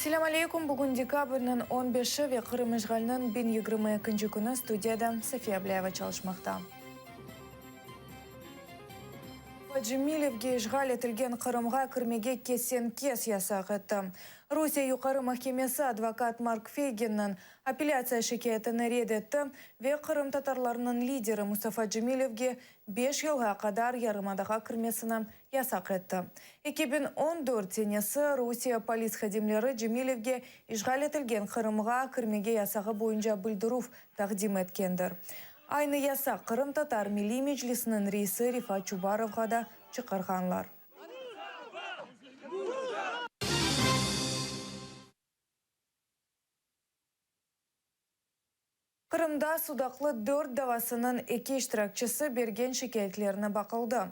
Selâm aleykum, bugün dekabrniñ on beşi ve Qırım işğaliniñ 1022-nci künü, studiyada Safiye Ablâyeva çalışmaqta. Cemilevge işğal etilgen Qırımğa kirmege kesen-kes yasaq etti. Rusiye Yuqarı mahkemesi advokat Mark Feyginniñ apellâtsiya şikâyetini red etti ve qırımtatarlarnıñ lideri Mustafa Cemilevge beş yılğa qadar yarımadağa kirmesini yasaq etti. 2014 senesi Rusiye polis hadimleri Cemilevge işğal etilgen Qırımğa kirmege yasağı boyunca bildirüv taqdim etkendir. Aynı yasaq Qırımtatar Milliy Meclisiniñ reisi Refat Çubarovğa da çıqarğanlar. Qırımda Sudaqlı dört davasınıñ eki iştirakçisi bergen şikâyetlerini baqıldı.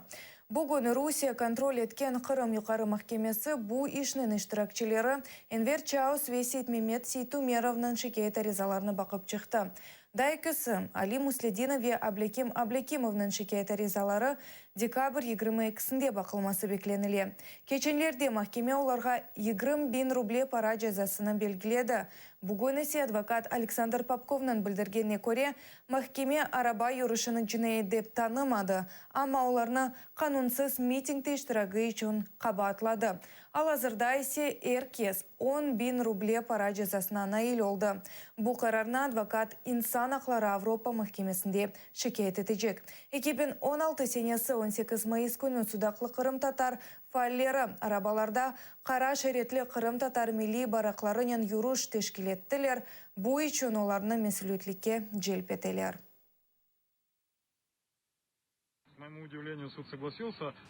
Bugün Rusiye kontrol etken Qırım Yuqarı mahkemesi bu işniñ iştirakçileri Enver Çaus ve Seytmemet Seytumerovnıñ şikâyet arizalarını baqıp çıqtı. Daa ekisi, Ali Musledinov ve Ablâkim Ablâkimovnıñ şikâyet arizaları dekabr 22-sinde baqılması beklenile. Keçenlerde mahkeme olarğa 20 biñ ruble para cezasını belgiledi. Bugün ise advokat Aleksandr Popkovnıñ bildirgenine köre, mahkeme araba yürüşini cinayet dep tanımadı, amma olarnı qanunsız mitingde iştiragi içün qabaatladı. Al-azırda ise er kes on biñ ruble para cezasına nail oldı. Bu qararnı advokat İnsan aqları Avropa mahkemesinde şikâyet etecek. 2016 senesi 18 mayıs künü Sudaqlı qırımtatar Faalleri arabalarda qara şeritli qırımtatar milliy bayraqlarınen yürüş teşkil ettiler, bu içün olarnı mesüliyetlikke celp eteler.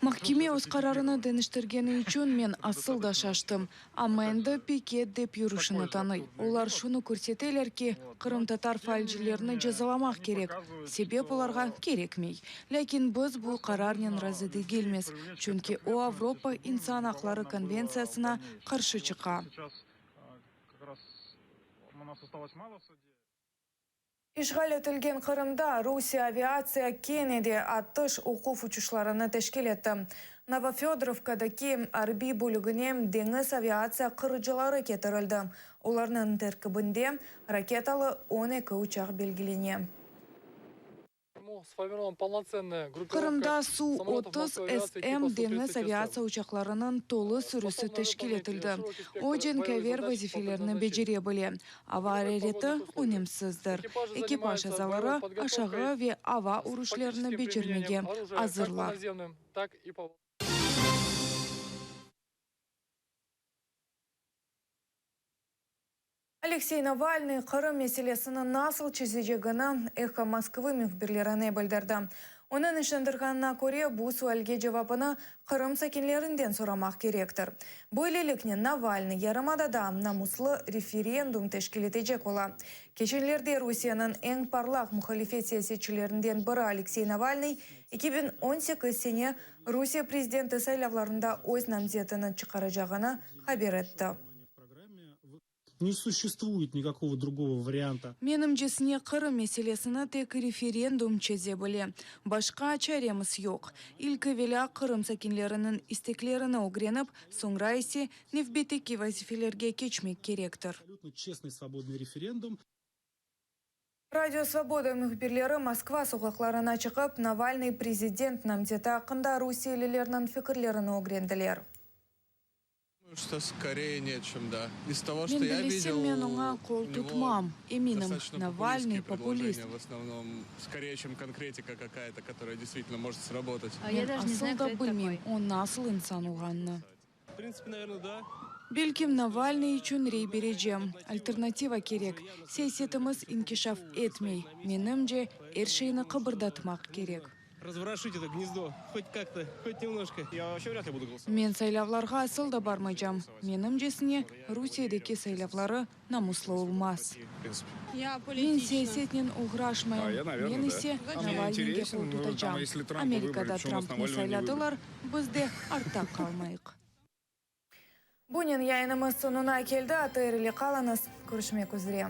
Mahkeme öz qararını deñiştirgeni içün men asıl da şaştım. Amma endi piket dep yürüşini tanıy. Olar şunı körseteler ki, qırımtatar faalcilerini cezalamaq kerek, sebep olarğa kerekmey. Lâkin biz bu qararnen razı degilmiz, çünki o Avropa insan aqları konventsiyasına qarşı çıqa. İşğal etilgen Qırımda Rusiye aviatsiya kene de atış oquv uçuşlarını teşkil etti. Novofödorovkadaki arbiy bölügine deñiz aviatsiya qırıcıları ketirildi. Olarnıñ terkibinde raketalı 12 uçaq belgilene. Qırımda Su-30 SM deñiz aviatsiya uçaqlarınıñ tolu sürüsi teşkil etildi. O, cenkâver vazifelerni becere bile. Ava arareti önemsizdir. Ekipaj azaları aşağı ve ava uruşlarını becermege azırlar. Aleksey Navalnıy Qırım meselesini nasıl çezecegini Eho Moskvı mühbirlerine bildirdi. Onıñ işandirğanına köre, bu sualge cevabını Qırım sakinlerinden soramaq kerektir. Böyleliknen Navalnıy yarımadada namuslı referendum teşkil etecek ola. Keçenlerde Rusiyeniñ eñ parlaq muhalifet siyasetçilerinden biri Aleksey Navalnıy 2018 sene Rusiye prezidenti saylavlarında öz namzetini çıqaracağını haber etti. Ne suşestvuet nikakogo drugogo varianta. Menimcesine, Qırım meselesini tek referendum çeze bile. Başqa çaremiz yoq. İlk evelâ Qırım sakinleriniñ isteklerini ögrenip, soñra ise nevbetteki vazifelerge keçmek kerektir. Absolütno çestnıy svobodnıy referendum. Radio Svoboda mühbirleri Moskva soqaqlarına çıqıp, Navalnıy prezident namzeti aqqında rusiyelilerniñ fikirlerini ögrendiler. Men bilesem, men oña qol tutmam. Eminim, Navalnıy, populist. Men asıl da bilmeyim, o nasıl insan olğanını. Belkim, Navalnıy içün rey berecem. Alternativa kerek. Siyasetimiz inkişaf etmey. Menimce, er şeyni qıbırdatmaq kerek. Men saylavlarğa asıl da barmaycam. Menimcesine, Rusiyedeki saylavları namuslı olmaz. Men siyasetnen oğraşmayım, men ise Navalnıyge qol tutacam. Amerikada Trumpnı sayladılar, biz de artta qalmayıq. Bunen yayınımız soñuna keldi. ATR ile qalıñız. Körüşmek üzre.